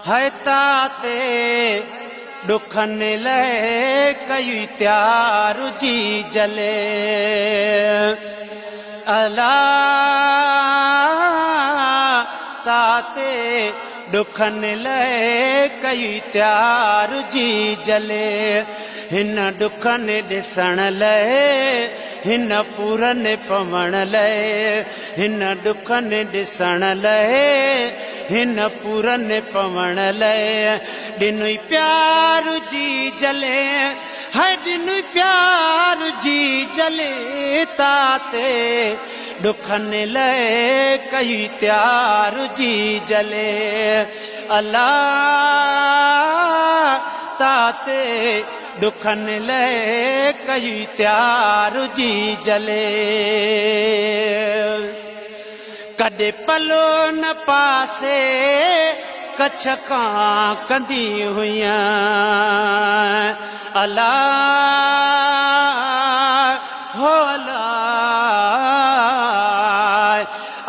है ताते ॾुखनि लाइ कई तयार जी जले। अला ताते ॾुखनि लाइ कई तयार जी जले। हिन ॾुखनि ॾिसण लाइ, हिन पूरनि पवण लाइ, हिन ॾुखनि ॾिसण लाइ, हिन पूरनि पवण लाइ ॾिनई प्यार जी जले। है ॾिनई प्यार जी जले ताते ॾुखनि लाइ कई तयार जी जले। अला ताते ॾुखनि लाइ कई तयार जी जले। कॾहिं पलो न पासे कच्छ खां कंदी हुईं। अला हो अला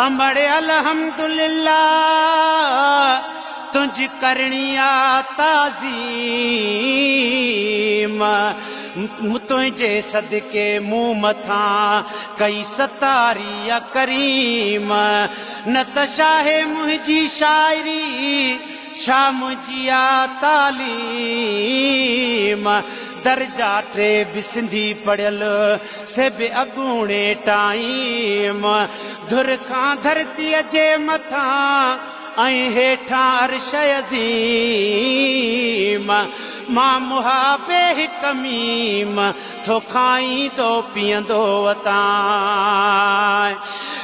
अमड़े अल्हम्दुलिल्लाह तुंहिंजी करणी आ ताज़ीम। तुंहिंजे सदके मुंहुं मथां कई सतारी आ करीम। न त छाहे मुंहिंजी शाइरी, छा मुंहिंजी आ तालीम। दर्जा टे बि सिंधी पढ़ियल से बि अॻूणे टाइम। धुर खां धरतीअ जे मथां ऐं हेठां अर्श अज़ीम। मां मुहाबे हिकु मीम थो खाईंदो पीअंदो वतां।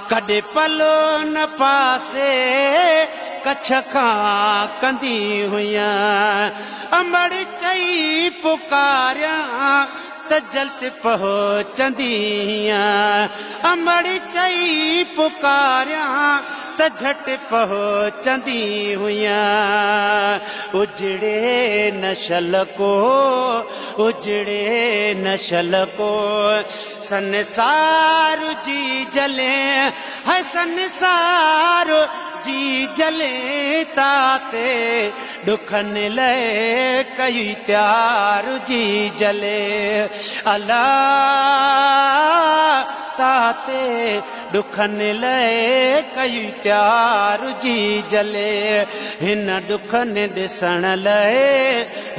कॾहिं पलो न पासे कच्छ खां कंदी हुईं। अमड़ चई पुकारियां त जल्द पहुचंदी। अमड़ चई पुकारियां त झटि पहुचंदी हुईं। उजड़े नशल को, उजड़े नशल को संसार जी जले। है संसार जी जले ताते ॾुखनि लाइ कई तयार जी जले। अला ताते ॾुखनि लाइ कई तयार जी जले। हिन ॾुखनि ॾिसण लाइ,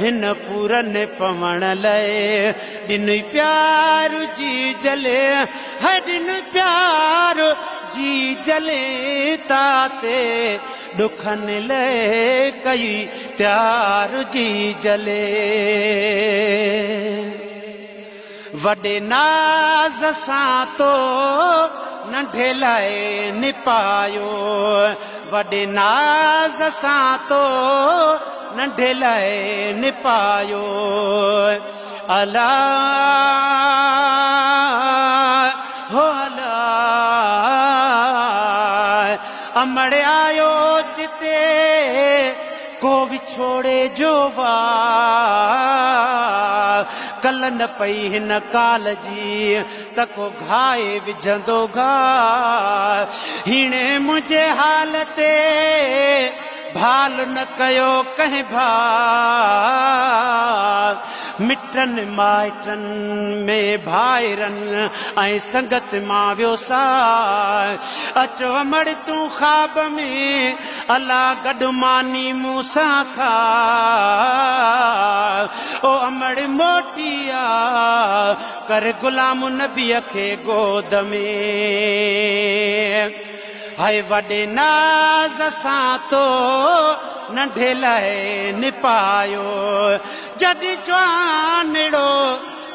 हिन पूरनि पवण लाइ ॾिनई प्यार जी जले। है ॾिनई प्यार जी जले ताते ॾुखनि लाइ कई तयार जी जले। वॾे नाज़ सां तो नंढे लाइ निपायो, वॾे नाज़ सां तो नंढे लाइ निपायो। अला हो अला अमड़ आयो जिते को विछोड़े जो वा। कल न पई हिन काल जी त को घाए विझंदो घा। हीणे मुंहिंजे हाल ते भाल न कयो कंहिं भाउ। मिटनि माइटनि में भाइरनि ऐं संगत मां वियो सा। अचो अमड़ तूं ख़्वाब में अला गॾु मानी मूंसां खा। ओ अमड़ मोटी आ कर गुलाम नबीअ खे गोद में। हाय वॾे नाज़ सां तो नंढे लाइ निपायो। जॾहिं जवानड़ो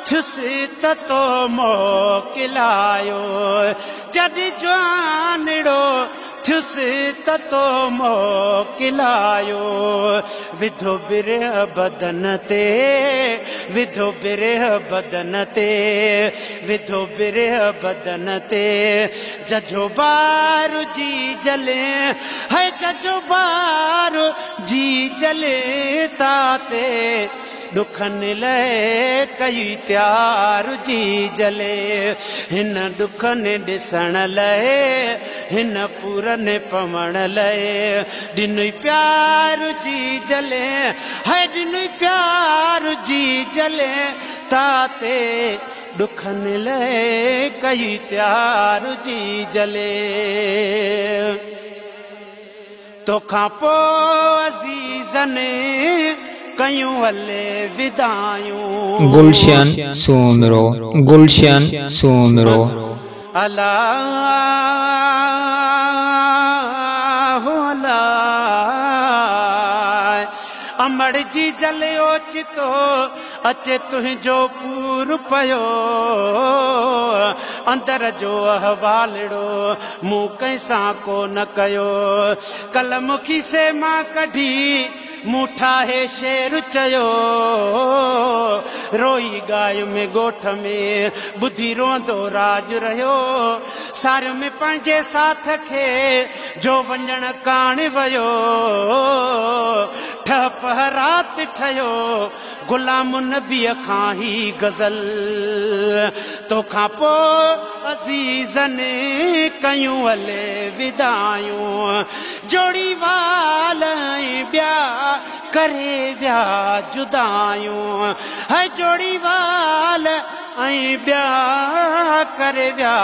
थियुसि त तो मोकिलायो। जॾहिं जवानड़ो थियुसि त तो मोकिलायो। विधो बिरह बदन ते, विधो बिरह बदन ते, विधो बिरह बदन ते जजो बार जी जले। है जजो बार जी जले ताते ॾुखनि लाइ कई तयार जी जले। हिन ॾुखनि ॾिसण लाइ, हिन पूरनि पवण लाइ ॾिनई प्यार जी جلي، هاء ڏني پيار جي جلي، تاتي ڏکن لئه ڪئي تيار جي جلي. توکان پوء عزيزن ڪيون الوداعيون. گلشن سومرو گلشن سومرو. الا هو الا امڙ جي جل اوچتو اچي تنهنجو پور پيو، اندر جو احوالڙو مون ڪنهن سان ڪو نه ڪيو. قلم کيسي مان ڪڍي مون ٺاهي شعر چيو، روئي ڳايم ڳوٺ ۾ ٻڌي روئندو راڄ رهيو. ساريم پنهنجي ساٿ کي جو وڃڻ ڪاڻ ويو، ٺهه پهه رات ٺهيو غلام نبيء کان هي غزل. توکان پوء عزيزن ڪيون الوداعيون، جوڙي وال ۽ ٻيا ڪري ويا جدايون. هاء جوڙي وال ۽ ٻيا ڪري ويا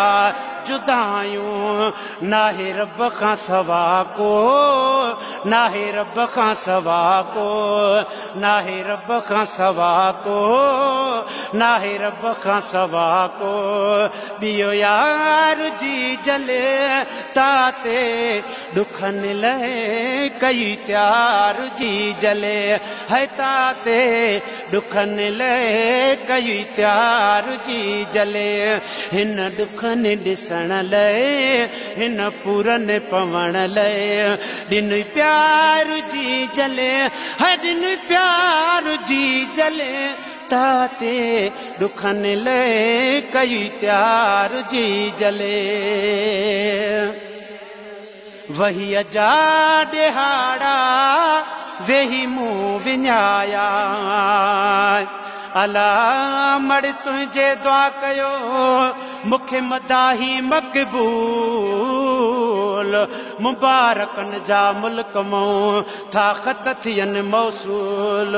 جدايون. ناهي رب کان سوا ڪو، ناهي رب کان سوا ڪو، ناهي رب کان سوا ڪو، ناهي رب کان سوا ڪو. ٻيو يار جي جلي، تاتي ڏکن لئه ڪئي تيار جي جلي. هاء تاتي ڏکن لئه ڪئي تيار جي جلي. هن ڏکن ڏسڻ لئه، هن پورن پوڻ لئه ڏني پيار جي جلي. هاء ڏني پيار جي جلي، تاتي ڏکن لئه ڪئي تيار جي جلي. وهيءَ جا ڏهاڙا ويهي مون وڃايا، الا مڙ تنهنجي دعا ڪيو مون کي مداحي مقبول. مبارڪن جا ملڪ مون ٿا خط ٿين موصول،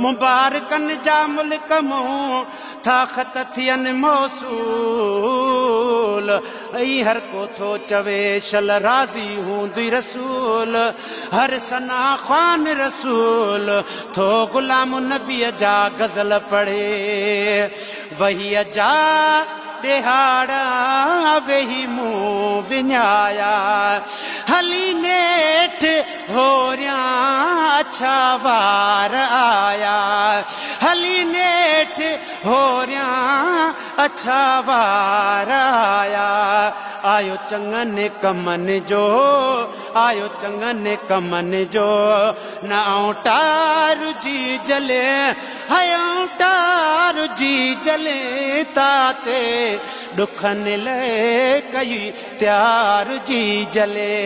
مبارڪن جا ملڪ مون ٿا خط ٿين موصول. ۽ هر ڪو ٿو چوي شل راضي هوندي رسول، هر ثنا خوان رسول ٿو غلام نبيءَ جا غزل پڙهي. وهيءَ جا ڏهاڙا ويهي مون وڃايا، هلي نيٺ هوريان اڇا وار آيا. هلي نيٺ هوريان اڇا وار آيا. آيو چڱن ڪمن جو، آيو چڱن ڪمن جو نه آئون ٽار جي جلي. هاء ٽار جي جلي، تاتي ڏکن لئه ڪئي تيار جي جلي.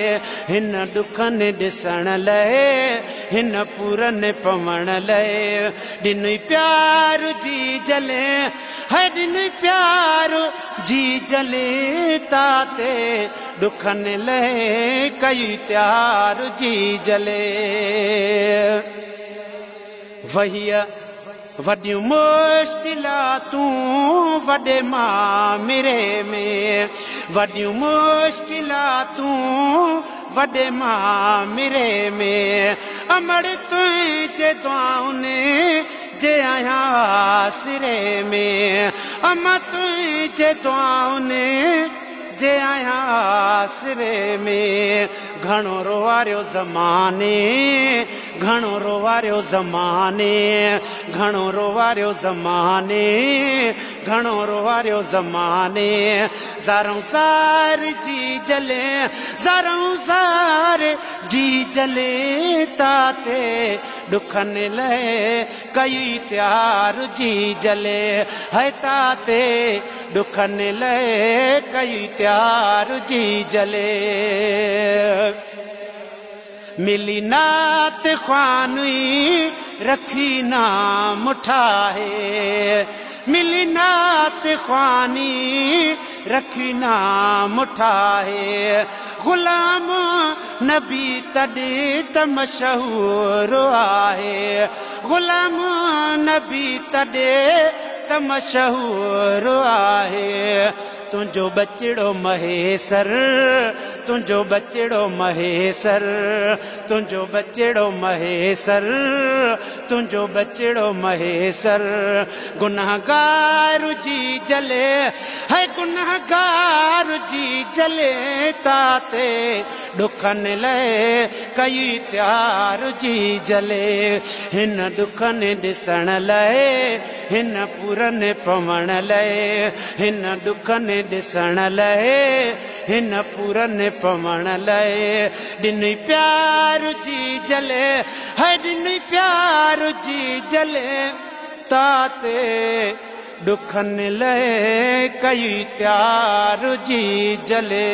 هن ڏکن ڏسڻ لئه، هن پورن پوڻ لئه ڏني پيار جي جلي. هاء ڏني پيار جي جلي، تاتي ڏکن لئه ڪئي تيار جي جلي. وهيءَ وڏيون مشڪلاتون وڏي مامري ۾، وڏيون مشڪلاتون وڏي مامري ۾. امڙ تنهنجي دعائن جي آهيان آسري ۾، ام تنهنجي دعائن جي آهيان آسري ۾. گهڻو روئاريو زماني، گهڻو روئاريو زماني، گهڻو روئاريو زماني، گهڻو روئاريو زماني. زارون زار جي جلي، زارون زار جي جلي، تاتي ڏکن لئه ڪئي تيار جي جلي. هاء تاتي ڏکن لئه ڪئي تيار جي جلي. ملي نات خواني رکي نام ٺاهي، ملي نات خواني رکي نام ٺاهي. غلام نبي تڏهن ته مشهور آهي، غلام نبي تڏهن ته مشهور آهي. تنهنجو ٻچڙو مهيسر، تنهنجو ٻچڙو مهيسر، تنهنجو ٻچڙو مهيسر، تنهنجو ٻچڙو مهيسر. گنهگار جي جلي، هي گنهگار جي جلي تاتي، ڏکن لئي ڪئي تيار جي جلي. هن ڏکن ڏسڻ لئي، هن پورن پوڻ لئي، هن ڏکن ڏسڻ لئي، هن پورن پوڻ لئي، ڏني پيار جي جلي، هي ڏني پيار جي جلي تاتي، ڏکن لئي ڪئي تيار جي جلي.